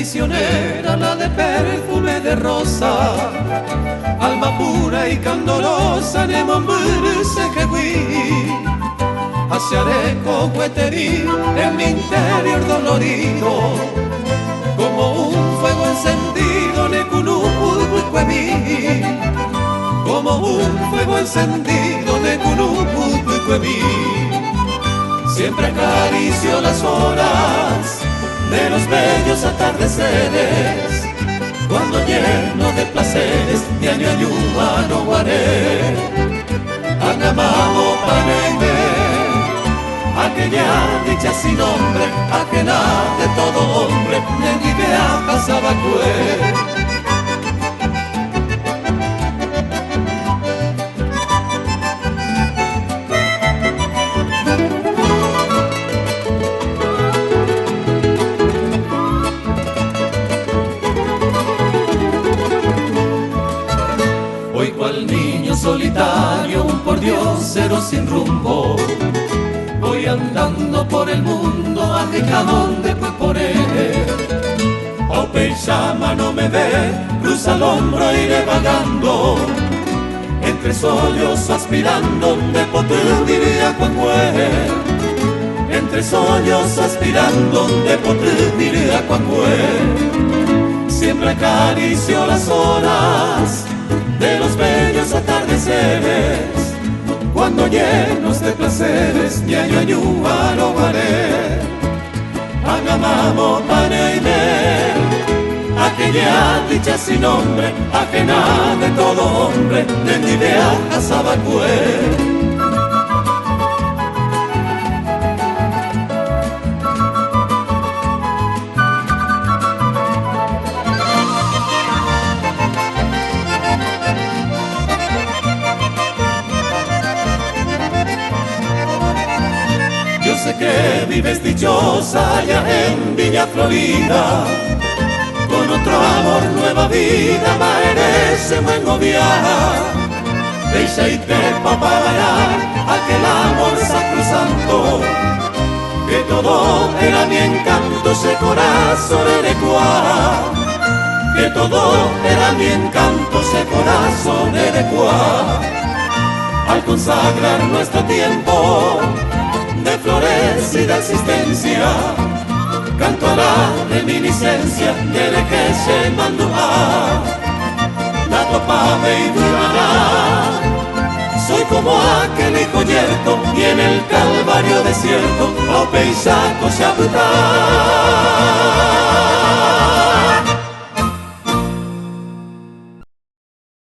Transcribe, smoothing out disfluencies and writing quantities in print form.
Traicionera la de perfume de rosa, alma pura y candorosa, nemombyry sehegui. Hacia gueteri en mi interior dolorido, como un fuego encendido, necunupudbucuemí. Como un fuego encendido, necunupudbucuemí. Siempre acaricio las horas de los bellos atardeceres, cuando lleno de placeres, de año a no guaré. Angamamo paneime, aquella dicha sin nombre, ajena de todo hombre, Nendivea pasaba. Hoy cual niño solitario, un por diosero sin rumbo, voy andando por el mundo, ajeja donde fue por él. Ope llama no me ve, cruza el hombro iré vagando, entre sollozos aspirando, de poder diría cuacué. Entre sollozos aspirando, de poder diría cuacué. Siempre acaricio las horas de los bellos atardeceres, cuando llenos de placeres, ñaño añu guaré. Agamamo paneime, aquella dicha sin nombre, ajena de todo hombre, de idea a Sabacué. Yo sé que vives dichosa allá en Villa Florida, con otro amor, nueva vida, ma eres buen gobierno. Deixa y te papará aquel amor sacrosanto, que todo era mi encanto, ese corazón erecua. Que todo era mi encanto, ese corazón erecua. Al consagrar nuestro tiempo de flores y de existencia, canto a la reminiscencia de que se mandó la topa y Soy como aquel hijo yerto y en el calvario desierto, o peisaco se.